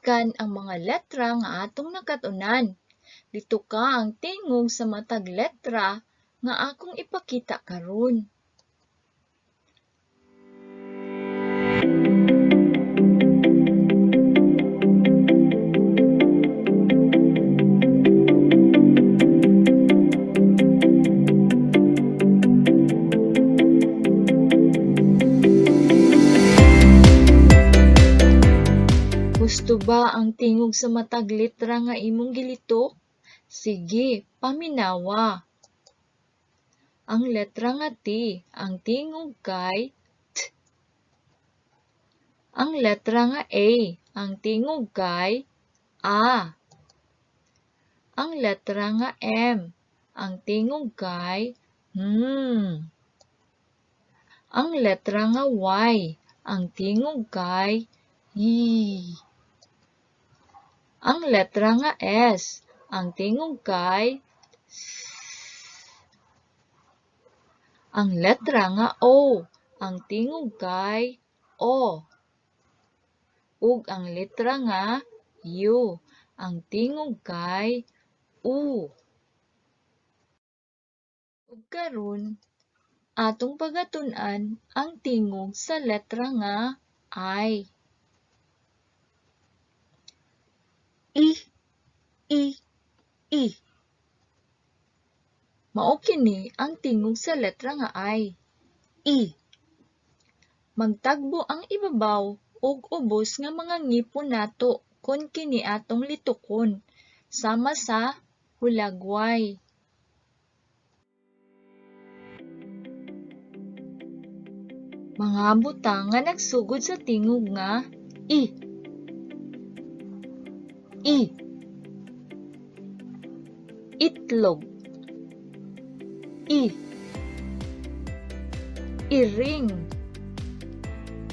Balikan ang mga letra nga atong nakat-unan. Lituka ang tingog sa matag letra nga akong ipakita karon. Husto ba ang tingog sa matag letra nga imong gilitok? Sige, paminawa. Ang letra nga T, ang tingog kay T. Ang letra nga A, ang tingog kay A. Ang letra nga M, ang tingog kay M. Ang letra nga Y, ang tingog kay Y. Ang letra nga S, ang tingog kay S. Ang letra nga O, ang tingog kay O. Ug ang letra nga U, ang tingog kay U. Ug karon, atong pagatun-an ang tingog sa letra nga I. I, I, I. Mao kini ang tingog sa letra nga I. I. Magtagbo ang ibabaw ug ubos nga mga ngipon nato kon kini atong litukon, sama sa hulagway. Mga butang nga nagsugod sa tingog nga I. I. Itlog. I. Iring.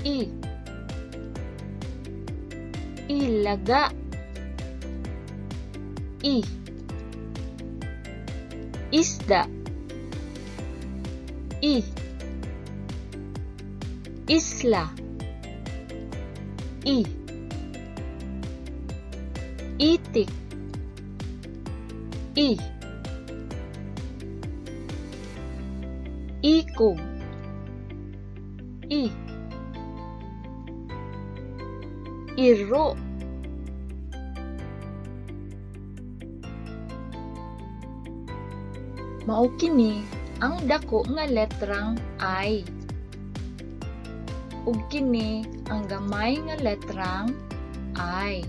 I. Ilaga. I. Isda. I. Isla. I. Itik. I. Ikog. I. Iro. Mao kini ang dako nga letrang I. Ug kini ang gamay nga letrang I.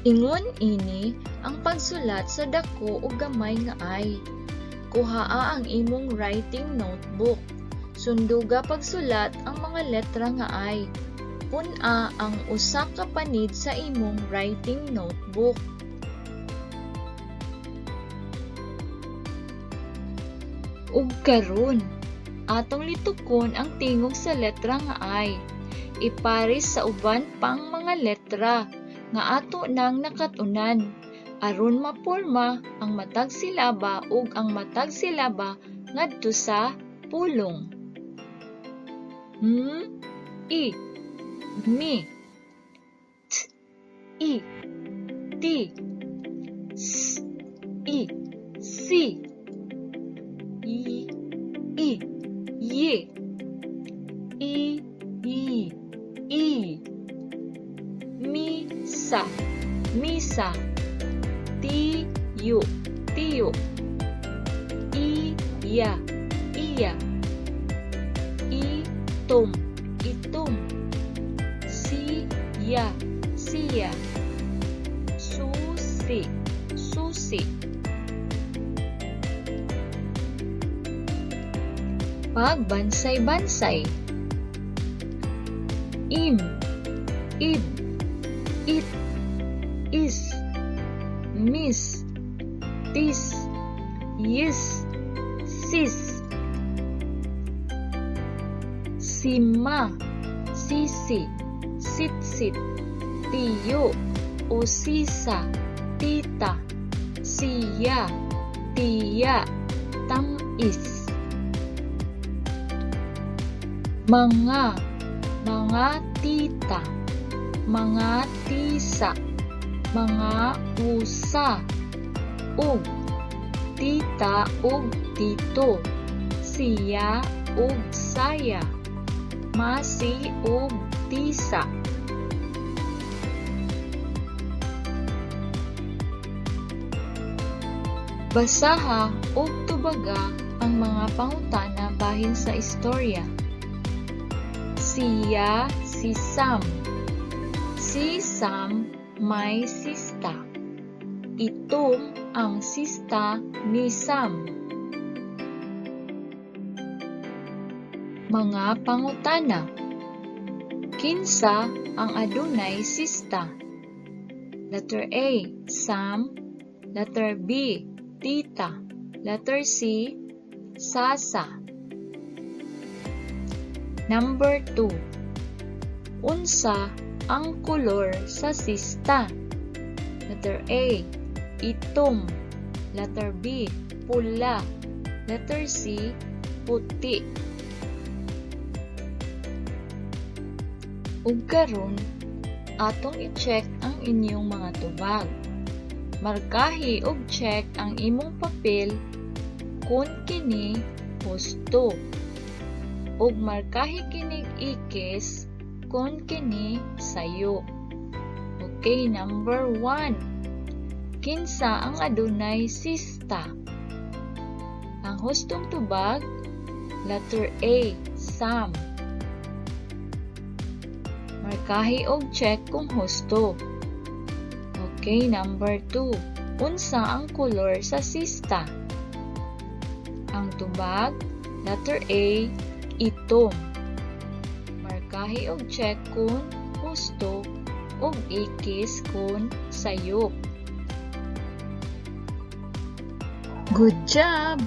Ingon ini ang pagsulat sa dako ug gamay nga I. Kuhaa ang imong writing notebook. Sunduga pagsulat ang mga letra nga I. Pun-a ang usa ka panid sa imong writing notebook. Ug karon, atong litukon ang tingog sa letra nga I. Ipares sa uban pang mga letra nga ato nang nakat-unan aron maporma ang matag silaba ug ang matag silaba ngadto sa pulong. M, I, mi, T, I, ti, S, I, si, Y, I, ye, I, I, I, mi, sa, misa, ti, yu, tiyo, I, ya, iya, I, tum, itum, si, ya, siya, susi, susi. Pagbansay-bansay. Im, ib, it, is, mis, tis, yis, sis. Sima, sisi, sitsit, tiyo, usisa, tita, siya, tiya, tamis. Mga, mga tita, mga tisa, mga usa, ug, tita ug tito, siya ug saya, masi ug tisa. Basaha ug tubaga ang mga pangutana bahin sa istorya. Siya si Sam. Si Sam may sista. Itom ang sista ni Sam. Mga pangutana. Kinsa ang adunay sista? Letter A, Sam. Letter B, Tita. Letter C, Sasa. Number 2. Unsa ang kolor sa sista? Letter A, itom. Letter B, pula. Letter C, puti. Ug karon, atong i-check ang inyong mga tubag. Markahi og check ang imong papel kung kini husto. Ug markahi kinig ikis kung kini sayo. Okay, number 1. Kinsa ang adunay sista? Ang hustong tubag, letter A, Sam. Markahi og check kung husto. Okay, number 2. Unsa ang kolor sa sista? Ang tubag, letter A, itom. Markahi og check kung husto ug ikis kung sayop. Good job!